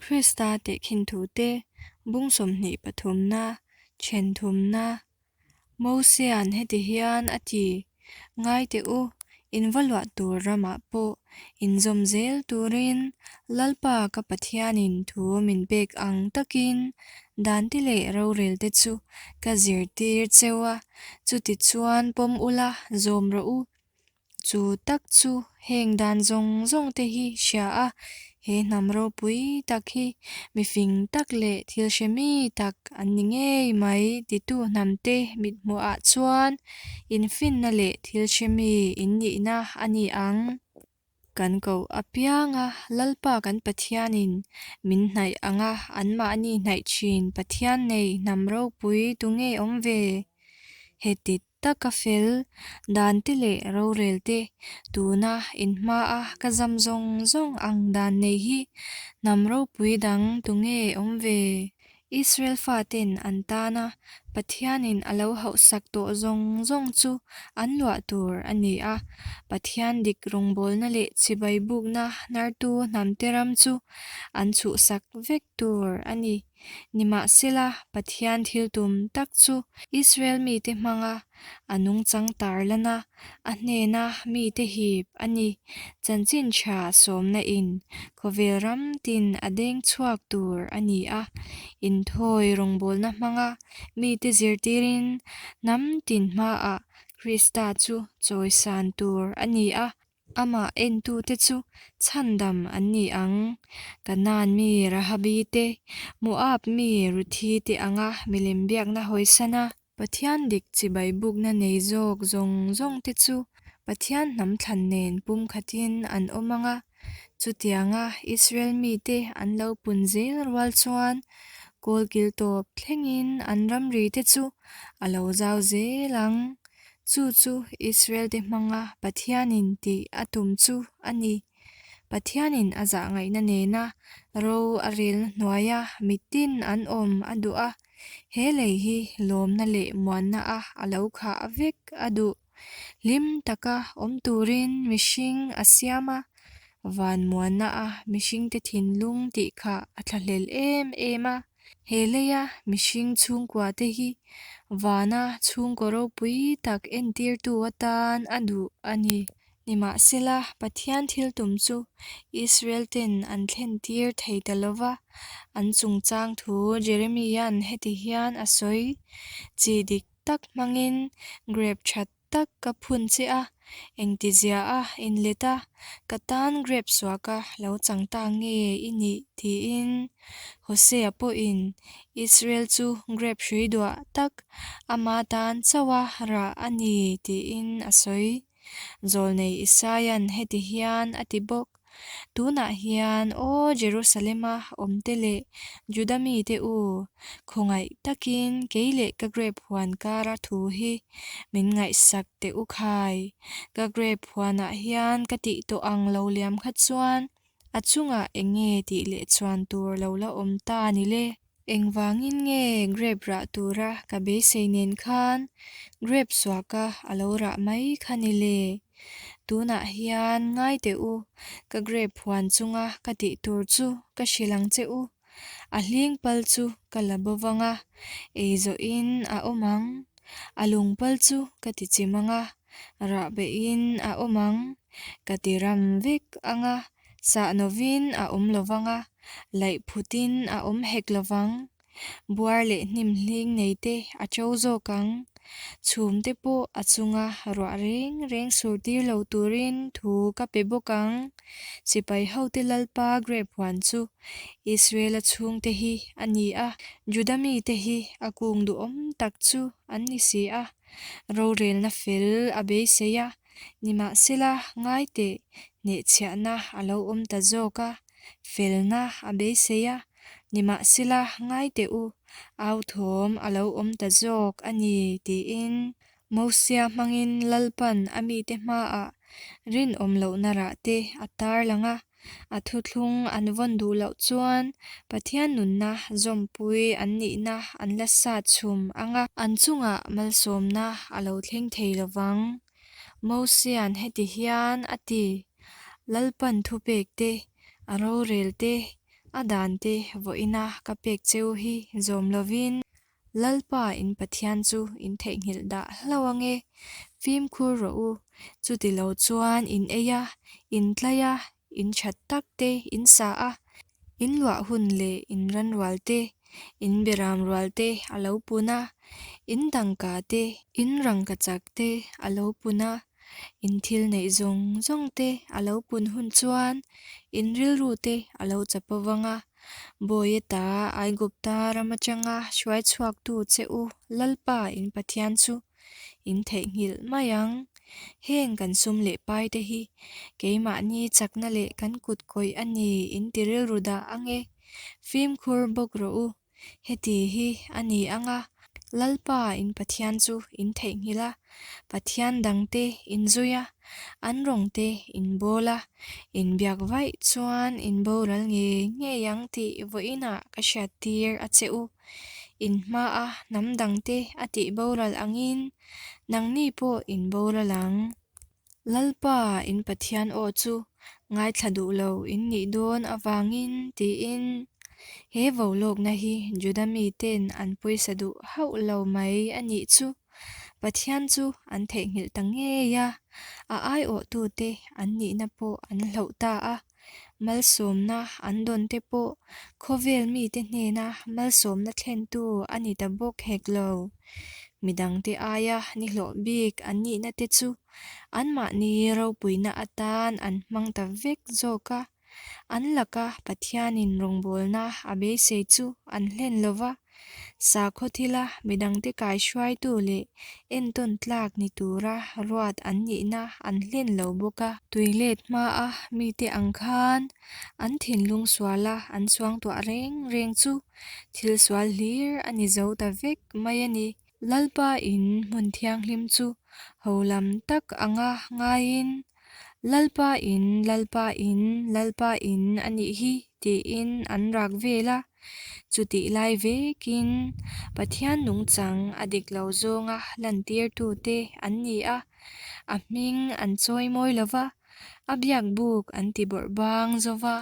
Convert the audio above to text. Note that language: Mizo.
Krista tehkhin thute bung 20 pathumna, then thumna. Mosea'n heti hian a ti, Ngai teh u, in va luah tur ramah pawh inzawm zel turin Lalpa ka Pathianin thu min pek ang takin dante leh rorelte chu ka zirtir cheu a, chutichuan pawm ula zawm rawh u. Chu tak chu heng dan zawng zawng te hi hria a, he hnam ropui tak hi mi fing tak leh thil hre mi tak an ni ngei mai titu hnamte mithmuhah chuan infinna leh thil hre mi in nihna a ni ang. Kan koh apianga Lalpa kan Pathianin min hnaih anga anmahni hnaih thin Pathian nei hnam ropui tu nge awm ve? Heti taka fel dante leh rorelte tuna inhmaa ka zam zawng zawng ang dan nei hi hnam ropui dang tu nge awm ve? Israel faten an tana Pathianin a lo hauhsak tawh zawng zawng chu an luah tur a ni a. Pathian dik rawngbawlna leh chibai bukna hnartu hnamte ram chu an chhuhsak vek tur a ni. Nimahsela, Pathian thil tum tak chu Israel mite hmanga a nungchang tarlan a, a hnena mite hip a ni. Chanchin tha sawmna in khawvel ram tin a deng chhuak tur a ni a, inthawi rawngbawlna hmanga mite zirtirin hnam tin hmaah Krista chu chawisan tur a ni a. Amah entute chu chhandam an ni ang. Kanaan mi Rahabi te, Moab mi Ruthi te anga milem biakna hawisan a, Pathian dik chibai bukna nei zawk zawng zawng te chu Pathian hnam thlan nen pumkhatin an awm ang a. Chutianga Israel mite an lo pun zel rual chuan kawlkil tawp thlengin an ramri te chu a lo zau zel ang. Chu chu Israel-te hmanga Pathianin tih a tum chu a ni. Pathianin a zahngaihna nena ro a relna hnuaia mitin an awm a duh a, he lei hi lawmna leh muanna a a lo khah vek a duh. Hlim taka awm turin mihring a siam a, van muanna a mihringte thinlung tih kha a thlahlel em em a. He leia mihring chhungkuate hi vana chhungkaw ropui tak entirtu atan a duh a ni. Nimahsela, Pathian thil tum chu Israel-ten an thlentir thei ta lo va, an chungchang thu Jeremia'n heti hian a sawi, Chi dik tak hmangin grep that tak ka phun che a, engtizia a inlet a, ka tan grep suaka lo chang ta nge i nih? tiin Hosea pawhin Israel chu grep hrui duah tak ama tan chauha rah a ni tiin a sawi. Zawlnei Isaia'n heti hian a ti bawk, Tunah hian, aw Jerusalema awmte leh Juda mite u, khawngaih takin kei leh ka grep huan kara thu hi min ngaihsak teh u khai. Ka grep huanah hian ka tih tawh ang lo liam kha chuan a chungah eng nge tih leh chuan tur lo la awm ta ni le? Engvangin nge grep rah tura ka beisei nen khan grep suaka a lo rah mai kha ni le? Tunah hian ngai teh u, ka grep huan chunga ka tih tur chu ka hrilh ang che u. A hling pal chu ka la bo vang a, ei zawhin a awm ang. A lung pal chu ka ti chim ang a, rah beihin a awm ang. Ka ti ram vek ang a, sah novin a awm lo vang a, laih phutin a awm hek lo vang. Buar leh hnim hling nei te a to zawk ang. Chhum te pawh a chunga ruah reng reng sur tir lo turin thu ka pe bawk ang. Sipai hote Lalpa grep huan chu Israela chhungte hi a ni a, Juda mite hi a kung duhawm tak chu an ni si a. Rorelna fel a beisei a, nimahsela ngai teh hnehchhiahna a lo awm ta zawk a, felna a beisei a, Nimahsela, ngai teh u, au thawm a lo awm ta zawk a ni, tiin Mosia hmangin Lalpan a mite hmaah rinawm lohna rah te a tar lang a. A thuthlung an vawn duh loh chuan Pathian nunna zawmpui an nihna an la sat chhum ang a. An chungah malsawmna a lo thleng thei lo vang. Mosia'n heti hian a ti, Lalpan thupek te, a rorel te, A dânte vawiina ka pêk che u hi zawm lovin, Lalpa in Pathian chu in theihnghilh dah hlauh ang e. Fîmkhur rawh u, chuti lo chuan in ei a, in tlai a, in that tak te in sa a, in luah hun leh in ran rual te, in beram rual te a lo pun a, in tangka te, in rangkachak te a lo pun a, in thil neih zawng zawng te a lo pun hun chuan in rilru te a lo chapo vang a. Bawi ata Aigupta ram atanga hruai chhuaktu che u Lalpa in Pathian chu in theihnghilh mai ang. Heng kan sum leh pai te hi keimahni chakna leh kan kut kawih a ni in ti rilru dah ang e. Fimkhur bawk rawh u. Heti hi a ni ang a, Lalpa in Pathian chu in theihnghilh a, Pathian dangte in zui a, an rawngte in bawl a, in biak vaih chuan in boral ngei ngei ang tih vawiinah ka hriattir a che u. In hmaa hnam dangte a tih boral angin nangni pawh in boral ang. Lalpa in Pathian aw chu ngaithla duh lo in nih dawn avangin tiin he volawkna hi Juda miten an pawisa duh hauh lo mai a nih chu. Pathian chu an theihnghilh ta ngei a, a aiawhtute an nihna pawh an hloh ta a. Malsawmna an dawn te pawh khawvel mite hnena malsawmna thlentu a ni ta bawk hek lo. Midangte aia nihlawh bik an nihna te chu anmahni ropuina atan an hmang ta vek zawk a. An laka Pathianin rawngbawlna a beisei chu an hlen lo va, sakhaw thila midangte kaihruaitu leh entawn tlak ni tura ruat an nihna an hlen lo bawk a. Tuilet hmaa mite ang khan an thinlung suala an suangtuah reng reng chu thil sual hlir a ni zo ta vek mai a ni. Lalpa in hmun thianghlim chu holam tak anga ngaiin, Lalpa in, Lalpa in, Lalpa in a nih hi tiin an rak vel a. Chutih lai vekin Pathian nungchang a dik lo zawnga lantirtute an ni a, a hming an chawi mawi lo va, a biakbuk an ti bawrh bang zo va.